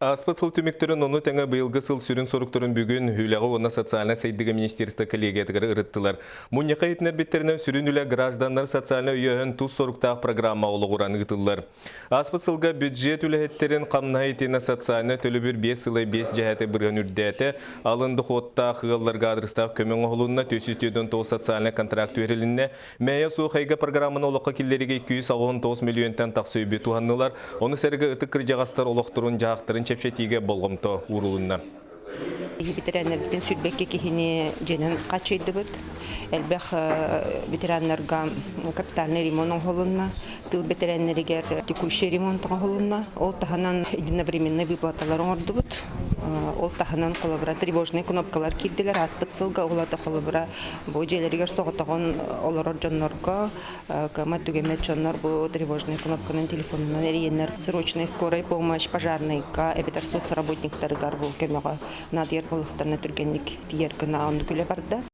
Ааспыт сыл түмүктэрин ону тэҥэ быйылгы сыл сүрүн соруктарын бүгүн Үлэҕэ уонна социальнай сайдыыга министерство коллегиятыгар ырыттылар. Мунньахха иһитиннэрбиттэринэн сүрүн үлэ гражданнар социальнай өйөөһүн тус соруктаах программа олоҕуран ыытыллар. Ааспыт сылга бюджет үлэһиттэрин хамнаһа итиэннэ социальнай төлөбүр 5 сылай 5 дьэһээтэ бырыһан үрдээтэ, алын дохуоттаах ыалларга адрестаах көмө оҥоһулунна, 449 социальнай контракт түһэрилиннэ, Мэйэ суох эйгэ программаны олоххо киллэриигэ 289 мөлүйүөнтэн тахса үбү туһаннылар. Ону сэргэ ытык кырдьаҕастар олохторун-дьаһахтарын чэпчэтиигэ болҕомто уурулунна. Ветераннарбытын сүүрбэккэ киһини дьиэнэн хааччыйдыбыт. Элбэх ветераннарга капитальный ремонт оҥоһулунна. Тыыл бэтэрээннэригэр текущий ремонт оҥоһулунна. Ол таһынан единовременный выплаталар оҥордубут. Ол таһынан холобура тревожные кнопкалар киирдилэр. Ааспыт сылга улата холобура Бу дьиэлэригэр соҕотоҕун олорор дьоннорго кыаммат түгэммэт дьоннор бу тревожнай кнопканан телефонунан эрийэннэр срочная скорая помощь пожарныйга эбэтэр соцработниктарыгар бу көмөҕө наадыйар буоллахтарына түргэнник тиийэр гына оннук үлэ барда.